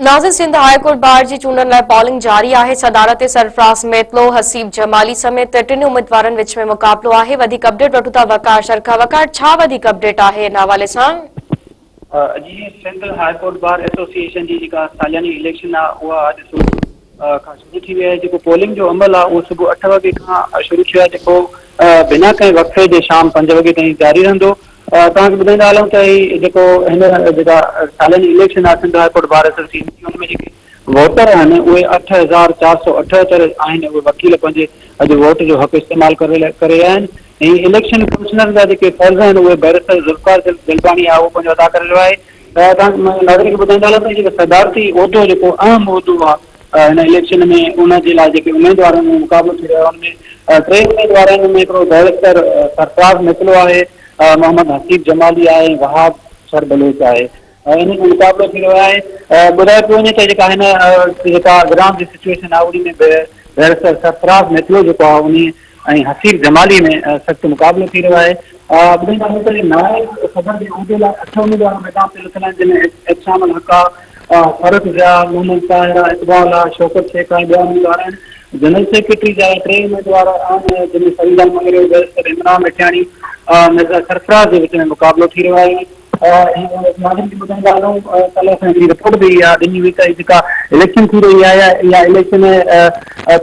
ناظر Sindh high court bar جي چونڊن لاء پولنگ جاري آهي، صدارت تي سرفراز ميتلو، حسيب جمالي سميت ٽن اميدوارن وچ ۾ مقابلو آهي، وڌيڪ اپڊيٽ وٺون ٿا وقار شر کان، وقار ڇا وڌيڪ اپڊيٽ آهي ان حوالي سان؟ جي Sindh high court bar association جي جيڪا سالياني اليڪشن آهي اها اڄ صبح کان شروع ٿي وئي آهي جيڪو پولنگ جو عمل آهي اهو صبح اٺ وڳي کان شروع ٿيو آهي جيڪو بنا ڪنهن وقفي جي شام پنج وڳي تائين جاري رهندو. توهان کي ٻڌائيندا هلون ته هي جيڪو هن جيڪا سالياني اليڪشن آهي Sindh high court bar association جي ان ۾ جيڪي ووٽر آهن اهي 8478 آهن اهي وڪيل پنهنجي اڄ ووٽ جو حق استعمال ڪري رهيا آهن ۽ اليڪشن ڪمشنر جا جيڪي فرض آهن اهي بئريسٽر ذوالفقار جلباڻي آهي اهو پنهنجو ادا ڪري رهيو آهي. توهان ناظرين کي ٻڌائيندا هلان ته جيڪو صدارتي عهدو جيڪو اهم عهدو آهي هن اليڪشن ۾ ان جي لاء جيڪي اميدوارن ۾ مقابلو ٿي رهيو آهي ان ۾ ٽي اميدوار آهن ان ۾ هڪڙو بئريسٽر سرفراز ميتلو آهي محمد حسيب جمالي آهي ۽ وهاب شر بلوچ آهي انهن ۾ مقابلو ٿي رهيو آهي ٻڌايو پيو وڃي ته جيڪا هن جيڪا گرائونڊ جي سچويشن آهي ان ۾ بئريسٽر سرفراز ميتلو جيڪو آهي ان ۽ حسيب جمالي ۾ سخت مقابلو ٿي رهيو آهي. ٻڌائيندا هلون ته نائب صدر جي عهدي لاء اٺ اميدوار ميدان تي لٿل آهن جن ۾ احتشام الحق، فرخ ضياء، محمد طاهر، اقبال، شوڪت شيخ ۽ ٻيا اميدوار آهن. جنرل سيڪريٽري جا ٽي اميدوار آهن جن ۾ فريده مڱريو، بئريسٽر عمران مٺياڻي، مرزا سرفراز جي وچ ۾ مقابلو ٿي رهيو آهي. ناظرين کي ٻڌائيندا هلون ڪلهه اسان هڪڙي رپورٽ به اها ڏني هئي ته جيڪا اليڪشن ٿي رهي آهي اها اليڪشن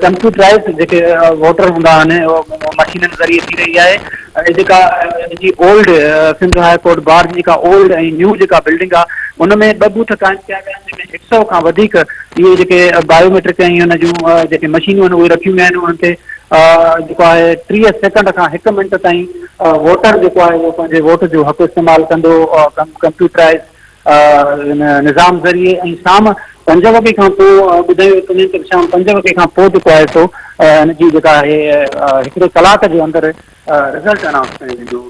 ڪمپيوٽرائز جيڪي ووٽر هوندا آهن مشينن ذريعي ٿي رهي آهي ۽ جيڪا جي old Sindh high court bar جي جيڪا اولڊ ۽ نيو جيڪا بلڊنگ آهي ان ۾ ٻه بوٿ قائم ڪيا ويا آهن جنهن ۾ هڪ سئو کان وڌيڪ اهي جيڪي بايوميٽرڪ ۽ ان جون جيڪي مشينون آهن اهي رکيون ويون آهن انهن تي جيڪو آهي 30 سيڪنڊ کان هڪ منٽ تائين ووٽر جيڪو آهي اهو پنهنجي ووٽ جو حق استعمال ڪندو ڪمپيوٽرائز نظام ذريعي ۽ شام پنج وڳي کان پوء ٻڌايو وڃي ته شام پنج وڳي کان پوء جيڪو آهي سو ان جي جيڪا آهي هڪڙي ڪلاڪ جي اندر رزلٽ انائونس ڪيو ويندو.